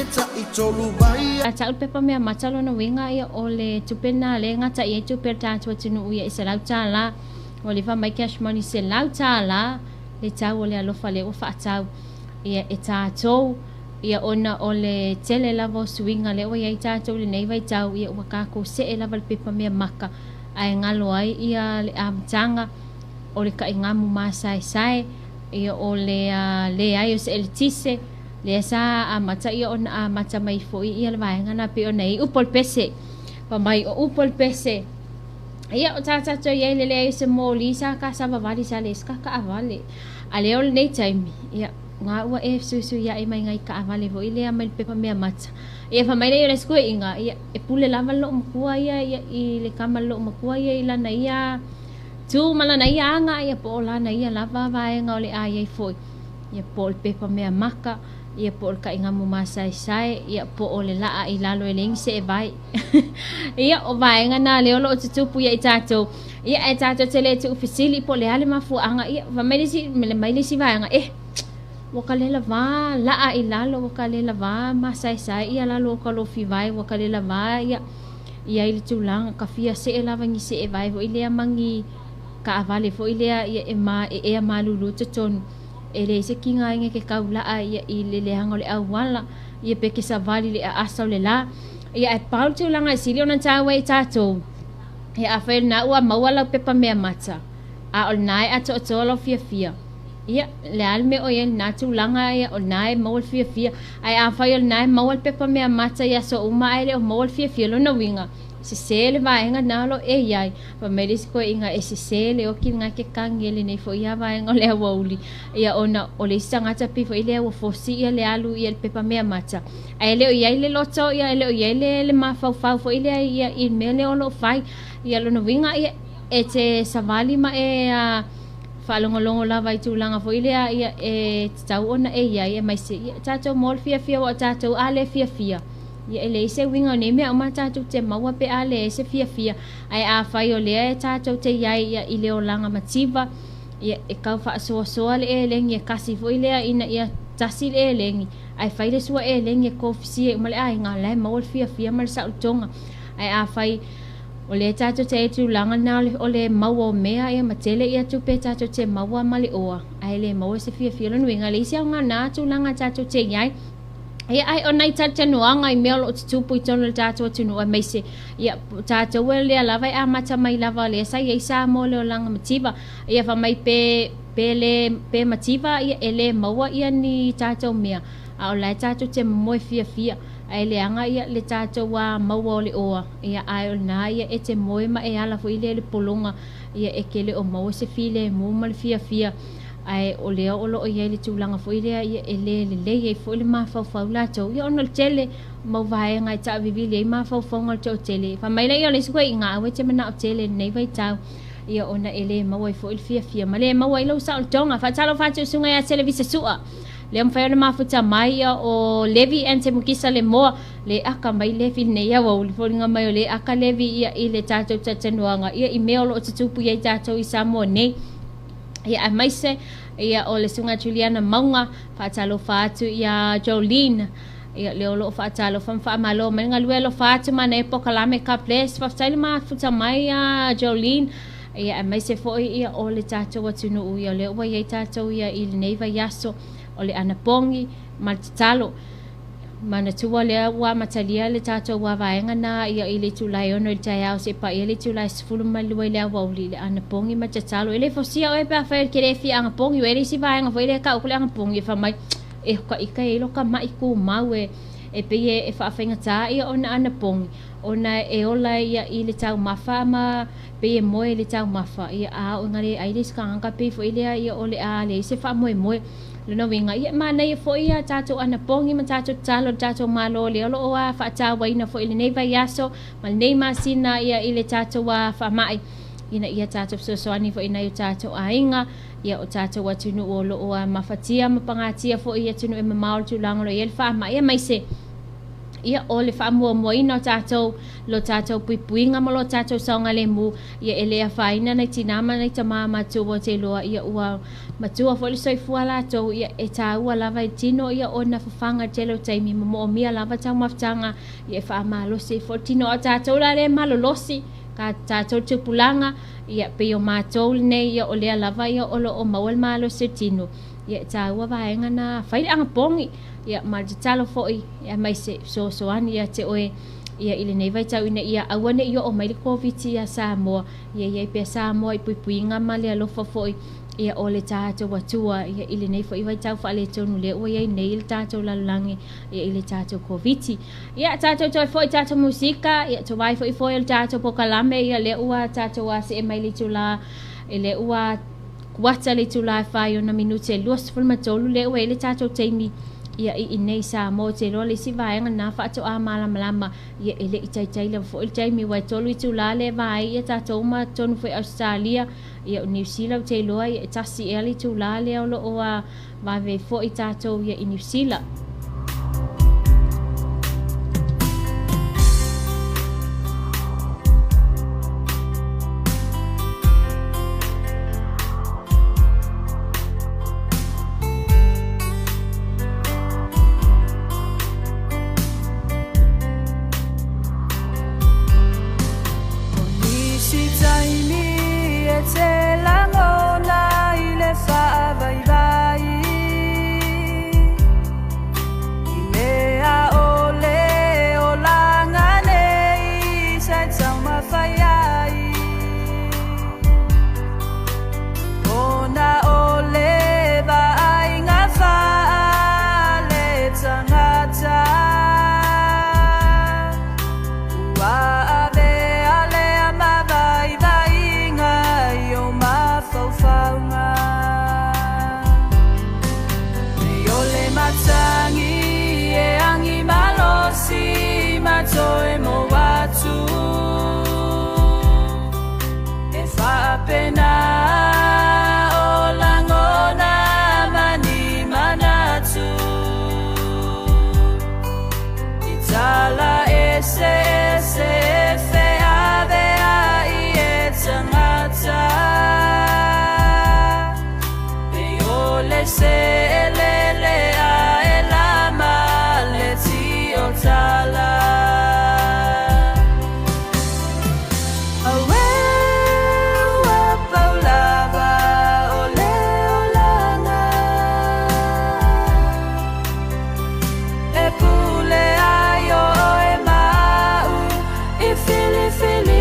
Tau le pepa mea mata lona uiga ia o le tupe lena lea e gata'i ai tupe a le tatou atunuu ia i $100. Ua leva mai cash money $100 le tau o le alofa lea ua fa'atau ia e tatou ia ona o le tele lava o suiga lea ua i ai tatou i lenei vaitau ia ua tatou se'e lava i le pepa mea maka ae galo ai ia le amataga o le ta'igamu masaesae ia o le leai o se eletise lea sa amata ia ona amata mai fo'i ia le vaega na pei ona i upu o le pese fa mai o upu o le pese ia o tātatou i ai le leai o se moli sa ka savavali sa leai se ka taavale a lea o lenei taimi ia gā ua e fesuisuiaʻi mai ngai taavale foi lea mai le pepa mea mata ia fa mai lea o le isi koeʻiga ia e pule lava le loomatua ia ia i le kama le loomatua ia i lana ia tu ma lana ia aga ia po o lana ia lava vaega o le a iai foi ia po o le pepa mea maka ia po o le taʻigamu masaesae ia po o le laa i lalo e leai ni seevai ia o vaega na lea o loo tutupu ia i tatou ia ae tatou te le tuufesili po o le a le mafuaaga ia fai mai le isi mai le isi vaega eh ua ka le lavā laa i lalo ua ka le lavā masaesae ia lalo o ka lofi vae ua ka le lavā ia i ai le tulaga ka fia see lava ni seevae foi lea ma ni taavale foi lea ia e ma e ea malulu totonu e leai se tigaina e ke taulaa ia i le leaga o le auala ia pe ke savali i le aasa o le lā ia ae pau le tulaga e sili ona taua ai tatou ia afai o lena ua maua lau pepa mea mata a o lena e atoatoa lau fiafia ia le a le mea o i ai lena tulaga ia o lena e maua le fiafia ae afai o lena e maua le pepa mea mata i aso uma ae le o maua le fiafia lona uiga sesē le vaega lena o loo e i ai. Fai mai le isi koeʻiga e sesē le oki lena ke kagi e lenei foi a vaega o le aoauli ia ona o le isi tagata pei foi lea ua fosi ia le alu ia le pepa mea mata ae le o i ai le loto ia e le o i ai le le mafaufau foi lea ia i le mea lea o loo fai ia lona uiga ia e te savali ma e a faalogologo lava i tulaga foi lea ia e tatau ona e i ai aemaise ia tatou mo le fiafia ua o tatou a le fiafia ia e leai se uiga o nei mea uma tatou te maua pe a leai se fiafia ae afai o lea e tatou te i ai ia i le olaga mativa ia e tau faasoasoa le elegi e kasi foi lea ina ia tasi le elegi ae fai le sua elegi e kofisia ai uma le aiga o la e maua le fiafia ma le saolotoga ae afai o lea tatou te i ai i le tulaga lena o le maua o mea ia ma tele ia tupe tatou te maua ma le oa ae le maua se fiafia lona uiga e leai se aoga na tulaga tatou te i ai Ia ai o nai talitonuaga i mea o loo tutupu i totonu o le tatou atunuu aemaise ia tatou e lea lava e amata mai lava lea sa i ai Samoa le olaga mativa ia fai mai pe pe le pe mativa ia e le maua ia ni tatou mea a o la e tatou te moe fiafia ae leaga ia le tatou a maua o le oa ia ae o lena ia e te moe ma e ala foi lea i le pologa ia e te le o maua se filemu ma le fiafia ae o lea o loo i ai le tulaga foi lea ia e le lelei ai foi le mafaufau latou ia ona o le tele mau vaega e taavivili ai mafaufauga o le toatele. Fai mai lea o le isi koeʻiga aua e te manao tele i lenei vaitau ia ona e le maua ai foi le fiafia ma le maua ai lou saolotoga. Faatalofa atu i le susuga ia Televisa Sua lea mafai ona mafuta mai ia o Levi and Temukisa Lemoa le aka mai Levi lenei aoauli foliga mai o le aka Levi ia i le tatou talitonuaga ia i mea o loo tutupu i ai tatou i Samoa nei. Ia aemaise ia o le Susuga Juliana Mauga, faatalofa atu iā Jolene, ia lea o lo o faatalofa ma faamalo mai le galue alofa atu manaia polokalame God bless. Faafetai le mafuta mai ia Jolene, ia aemaise foi ia o le tatou atunuu ia lea ua i ai tatou ia i lenei vaiaso o le anapogi ma le tatalo. Manatua lea ua amatalia le tatou vaevaega na ia i le itula e 6 i le taeao seia paia le itula e 12 i le aoauli i le anapogi ma le tatalo. E le fosia oe pe afai e te le fia anapogi, ua i ai le isi vaega foi lea e tau atu le anapogi e fai mai e hoka ika e i ai lo ka maʻi tumau e e pei e faafaigata ia ona anapogi ona e ola ia i le taumafa ma pei e moe i le taumafa ia a oo ina le ai le isi tagata pei foi lea ia o le a leai se faamoemoe. Lona uiga, ia e manaia foi ia tatou anapogi ma tatou tatalo i le tatou Malo lea o lo o faatauaina foi i lenei vaiaso ma lenei masina ia i le tatou faamai ina ia tatou fesoasoani foi i nai o tatou aiga, ia o tatou atunuu o lo o mafatia ma pagatia foi i atunuu e mamao i le tulaga o lo o i ai le faamai aemaise Ia, o le faamuamuaina o tatou, lo tatou puipuiga ma lo tatou saogalemu, ia e le afaina nai tinā ma nai tamā matua ou te iloa, ia ua matua foi le soifua latou, ia e taua lava i tino ia ona fafaga i le tele o taimi ma moomia lava taumafataga, ia e faamalosi ai foi le tino. A o tatou la lea e malolosi, ka tatou tupulaga, ia pei o matou lenei, ia o lea lava ia o lo o maua le malosi o le tino, ia e taua vaega na fai le agapogi. Ia, ma le tatalo foi aemaise fesoasoani ia te oe ia i lenei vaitau ina ia aua ne i oo mai le Koviti ia Samoa, ia i ai pea Samoa i puipuiga ma le alofa foi ia o le tatou Atua ia i lenei foi vaitau faaletonu lea ua i ai nei le tatou lalolagi ia i le tatou Koviti. Ia, tatou toe foi i tatou musika, ia tovai foi foi o le tatou pokalame ia lea ua tatou asee mai le itula lea ua Kuata le itula e fai ona minute e 23 lea ua i ai le tatou taimi ia i inei i Samoa. Ou te iloa le isi vaega lena faatoa malamalama ia e le i taitai lava foi le taimi aua e tolu itula lea e va ai ia tatou ma totonu foi Ausetalia ia o Niu Sila ou te iloa ia e tasi ea le itula lea o lo o vave ai foi tatou ia i Niu Sila. O nisi taimi e te langona i le faavaivai I mea ʻole olaga nei sa e taumafai ai Ona o le vaaiga faale-tagata Ua avea lea ma vaivaiga i ou mafaufauga. Nei o le matagi e agi malosi ma toe mou atu E faapena o lagona ma ni manatu I tala eseese e feaveai e tagata Pei o le selele a e lama le tio tala. Auē, ua pau lava o le olaga E pule ai ʻoe ma aʻu i filifiliga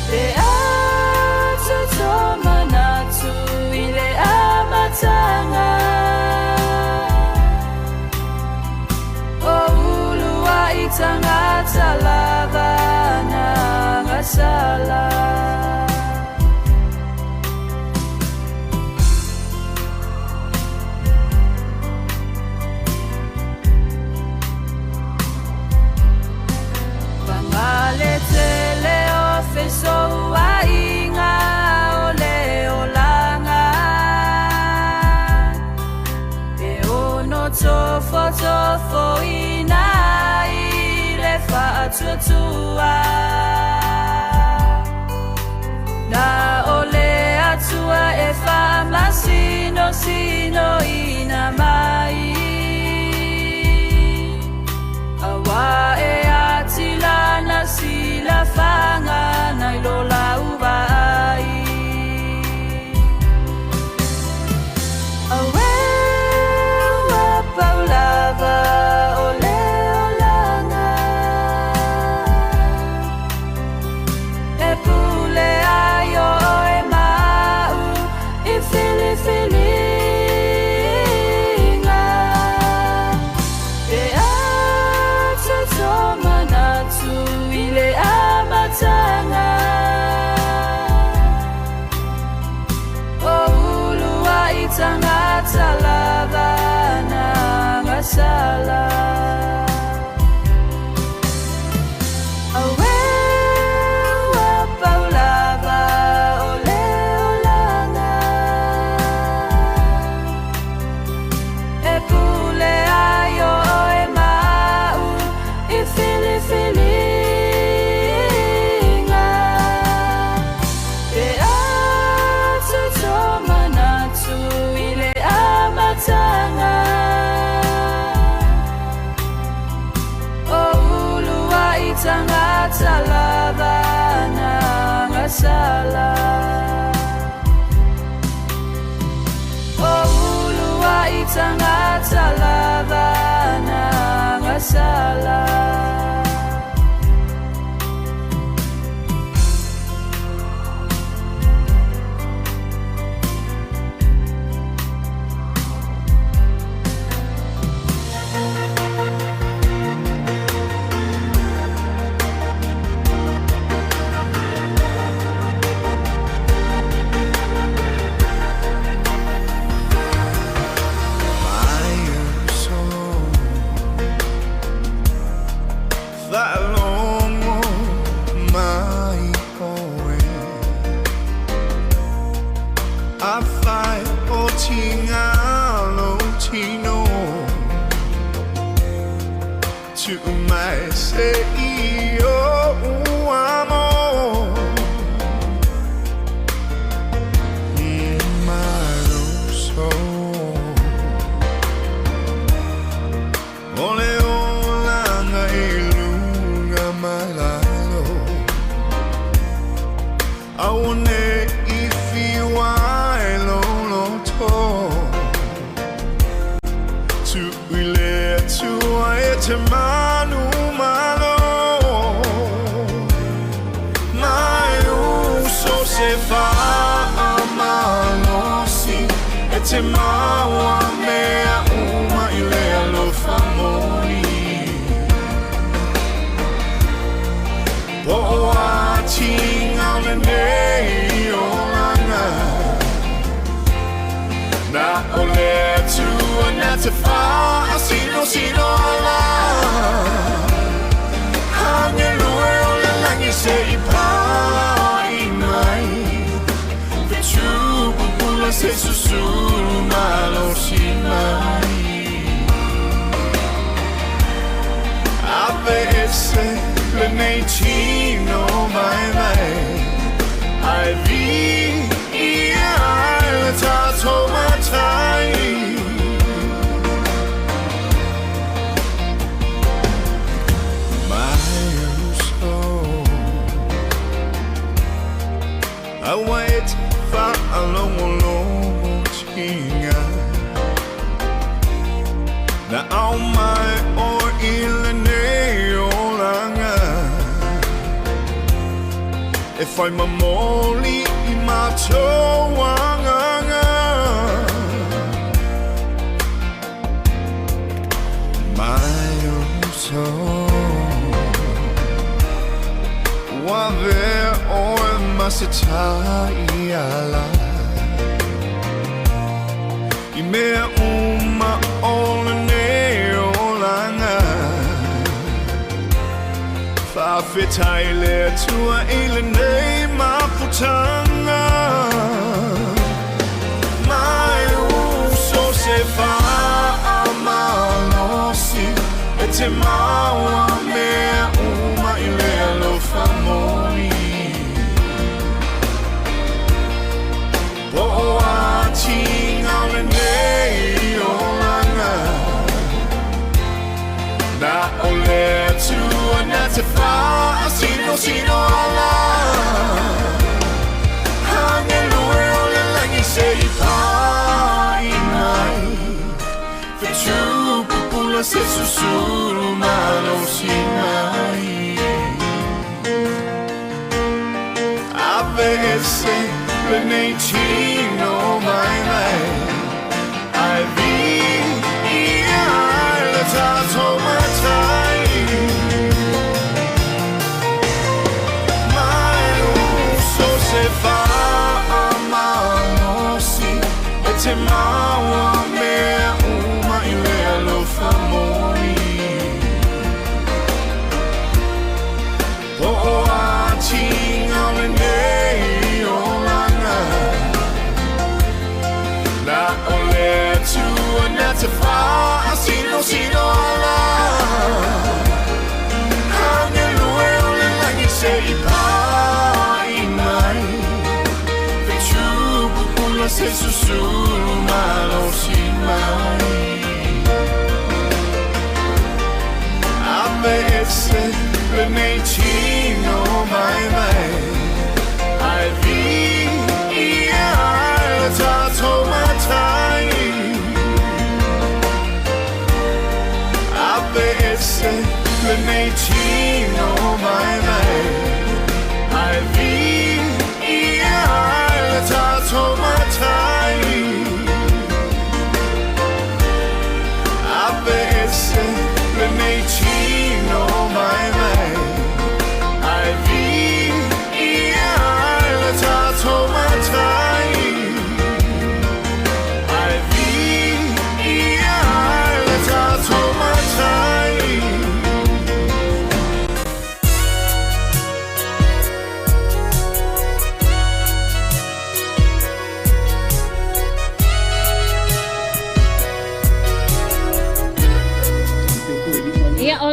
Pe a toto manatu i le amataga O uluai tagata lava na agasala. Paga le tele o fesouaiga o le olaga E ono tofotofoina ai le faatuatua Na o le Atua e faamasinosinoina mai Auā e atila na silafaga nai lo lau vaai. Auē, ua pau lava o le olaga E pule ai ʻoe ma aʻu i filifiliga. tagata lava na agasala.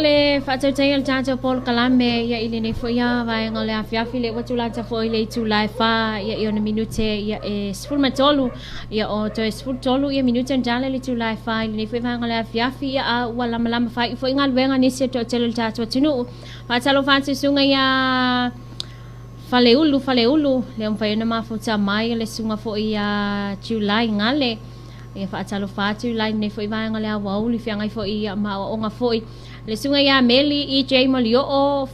le faatautaia o le tatou polokalame ia i lenei foi ia vaega o le afiafi le ua tulata foi le itula e 4 ia i ona minute ia e 13 ia o toe 13 ia minute ona tala le itula e 4 i lenei foi vaega o le afiafi ia a ua lamalama faaiu foi galuega nisi o toatele o le tatou atunuu. Faatalofa atu i susuga ia Faleulu Faleulu lea ua mafai ona mafuta mai le susuga foi ia July Gale. Ia faatalofa atu i lenei foi vaega o le aoauli feagai foi ia ma aoaoga foi. Le susuga ia Meli EJ Molioo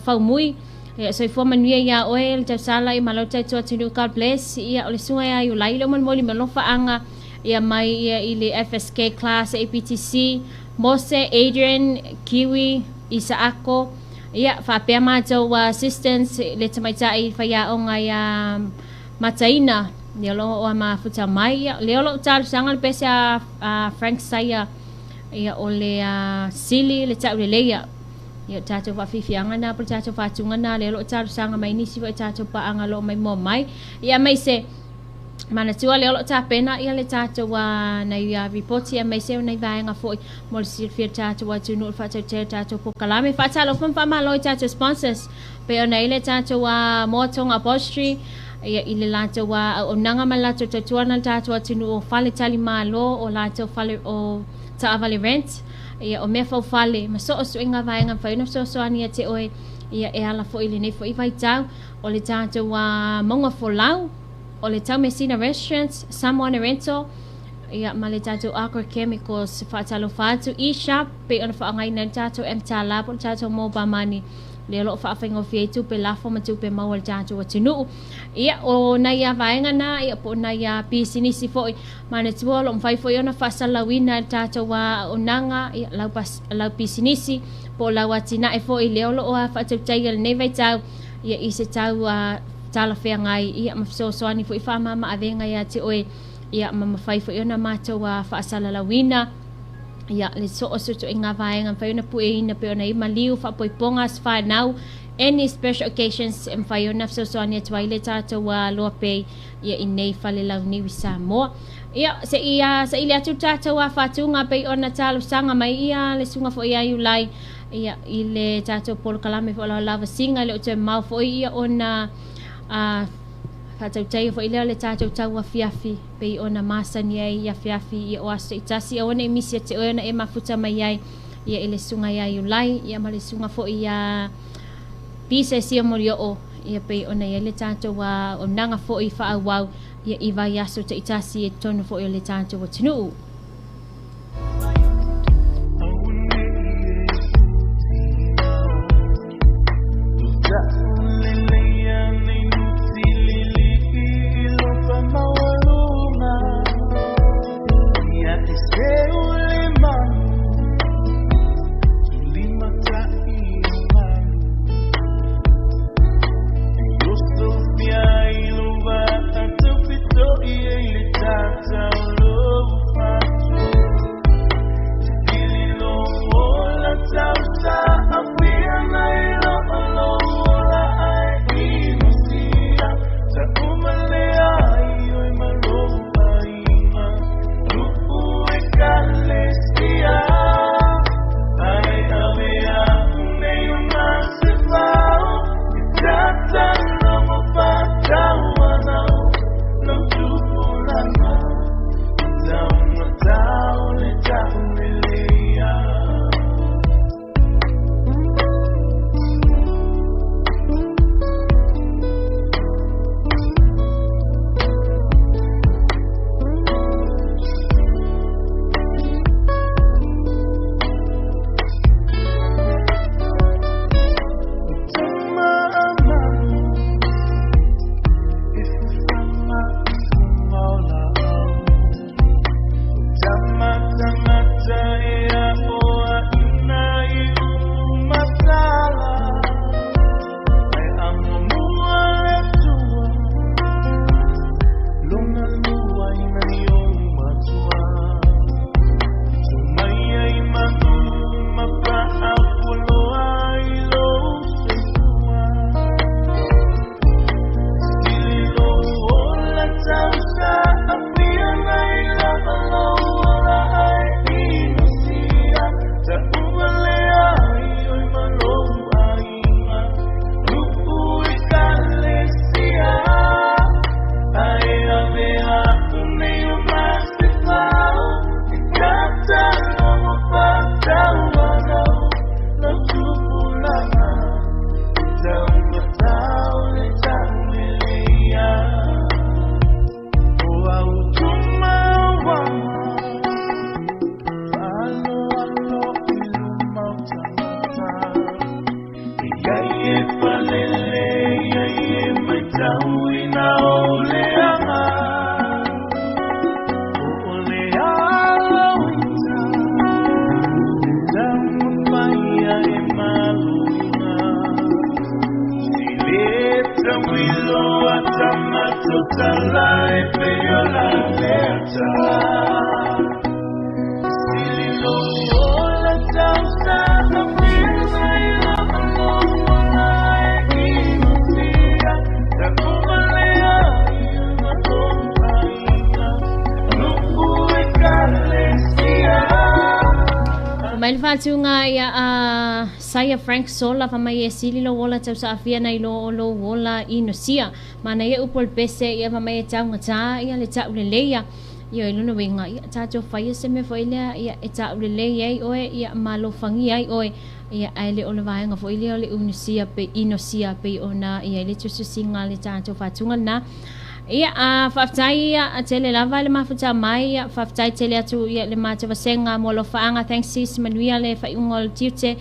Faumui, ia soifua manuia ia oe le tausala i malo tautua atunuu, God bless. Ia o le susuga ia Iulai le molimoli mai alofaaga ia mai ia i le FSK class APTC Mose Adrian Kiwi Isaako ia faapea matou assistants le tamaitai faiaoga ia Mataina ia o lo o mafuta mai ia lea o lou talosaga le pese a Frank Saia ia o le sili le tauleleia ia tatou faafiafiaga na po le tatou faatuga na lea o loo talosaga mai nisi foi tatou paaga o loo maimoa mai ia aemaise manatua lea o loo tapena ia le tatou nai ripoti aemaise o nai vaega foi mo le silafia le tatou atunuu le faatautaia le tatou polokalame. Faatalofa ma faamalo i tatou sponsors pei ona i le tatou Moa Tonga Upholstery ia i le latou auaunaga ma le latou tautuana le tatou atunuu o fale talimalo o latou fale o taavale rent ia o mea faufale ma so o suiga vaega mafai ona fesoasoani ia te oe ia e ala foi i lenei foi vaitau o le tatou Mauga Folau o le Taumeasina Restaurant Samoa Rental ia ma le tatou Agrochemicals. Faatalofa atu e-shop pei ona faaaogaina le tatou mTala po o le tatou mobile money lea o loo faafaigofie ai tupe lafo ma tupe maua le tatou atunuu ia o nai a vaega na ia po o nai a pisinisi foi manatua o loo mafai foi ona faasalalauina e le tatou auaunaga ia lau pisinisi po o lau atinae foi lea o loo faatautaia lenei vaitau ia i se tau talafeagai ia ma fesoasoani foi faamama avega ia te oe ia ma mafai foi ona matou faasalalauina ia le so o se ituaiga vaega mafai ona pueina pei ona i maliu faapoipoga aso fanau any special occasions e mafai ona fesoasoani atu ai le tatou Loa Pay ia i nei fale launiu i Samoa. Ia se i saili atu le tatou faatuga pei ona talosaga mai ia le susuga foi ia Iulai ia i le tatou polokalame foi o lavasiga le o toe mamao foi ia ona faatautaia foi lea o le tatou tauafiafi pei ona masani ai i afiafi ia o aso taitasi aua nei misi ia te oe ona e mafuta mai ai ia i le susuga ia Iulai ia ma le susuga foi ia Pisa Sia Molioo ia pei ona i ai le tatou auaunaga foi faaauau ia i vaiaso taitasi i totonu foi o le tatou atunuu. Mai le faatuga ia a Saia Frank Sola fa mai e sili lo ola tau saafia nai lo o lou ola inosia. Manaia upu o le pese ia fa mai e taugata ia le taulelei ia. Ia i lona uiga ia tatou faia se mea foi lea ia e taulelei ai oe ia ma alofagia ai oe ia ae le o le vaega foi lea o le unusia pe inosia pei ona i ai le tusitusiga a le tatou faatuga lena. Ia, a faafetai ia tele lava le mafuta mai, ia faafetai tele atu ia le matou vasega mo alofaaga. Thanks sis, manuia le faaiuga o le tiute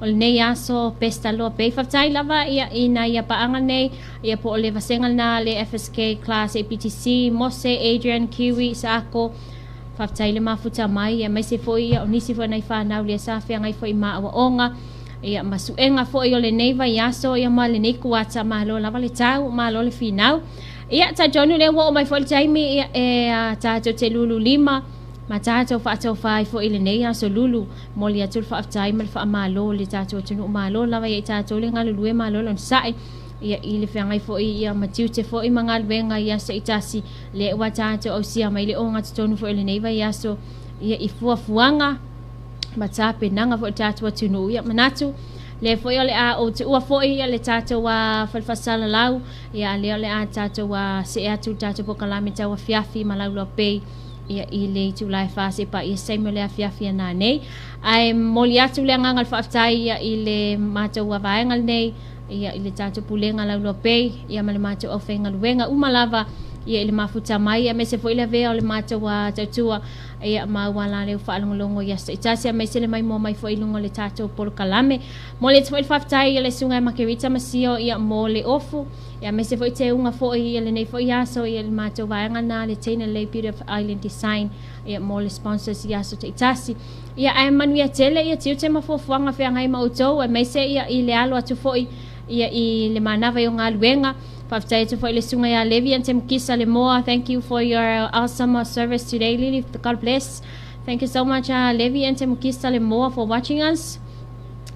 o lenei aso best aloa pei. Faafetai lava ia i nai ia paaga nei ia po o le vasega lena le FSK class APTC, Mose, Adrian, Kiwi, Saako. Faafetai le mafuta mai ia aemaise foi ia o nisi foi o nai fanau lea sa feagai foi ma aoaoga ia ma suega foi o lenei vaiaso ia ma lenei kuata. Malo lava le tau, malo le finau. Ia talitonu lea ua oo mai foi le taimi ia e tatou te lulu lima ma tatou faataufa ai foi i lenei aso lulu. Momoli atu le faafetai ma le faamalo i le tatou atunuu. Malo lava ia i tatou le galulue, malo le onosai ia i le feagai foi ia ma tiute foi ma galuega i aso itasi lea ua tatou ausia mai le ogatotonu foi o lenei vaiaso ia i fuafuaga ma tapenaga foi o le tatou atunuu. Ia manatu lea foi o le a ou tuua foi ia le tatou fale faasalalau ia lea o le a tatou see atu le tatou polokalame tau afiafi ma lauloa pei ia i le itula e 4 seia paia se taimi o le afiafi a nanei. Ae momoli atu le agaga o le faafetai ia i le matou vaega lenei ia i le tatou pulega lauloa pei ia ma le matou aufaigaluega uma lava ia i le mafuta mai aemaise foi le avea o le matou tautua ia ma auala lea ua faalogologo i aso taitasi aemaise le maimoa mai foi i luga o le tatou polokalame. Momoli atu foi le faafetai i le susuga ia Makerita Masio ia mo le ofu ia aemaise foi teuga foi ia lenei foi aso ia le matou vaega lena le Tina Lei Beauty of Island Design ia mo le sponsors i aso taitasi. Ia ae manuia tele ia tiute ma fuafuaga feagai ma outou aemaise ia i le alo atu foi ia i le manava i o galuega. Faafetai atu foi i le susuga ia Levi and Temukisa Lemoa. Thank you for your awesome service today, Lily. God bless. Thank you so much, Levi and Temukisa Lemoa, for watching us.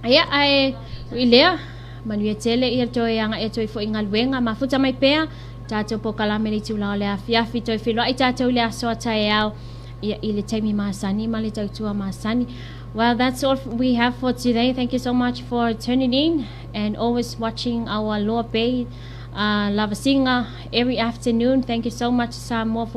Ia, ae ui lea, manuia tele ia toe aga'i atu ai foi i galuega. Mafuta mai pea tatou polokalame i le itula o le afiafi. Toe feiloai tatou i le aso a taeao ia i le taimi masani ma le tautua masani. Well, that's all we have for today. Thank you so much for tuning in and always watching our Loa Bay Lavasiga every afternoon. Thank you so much, Samoa, for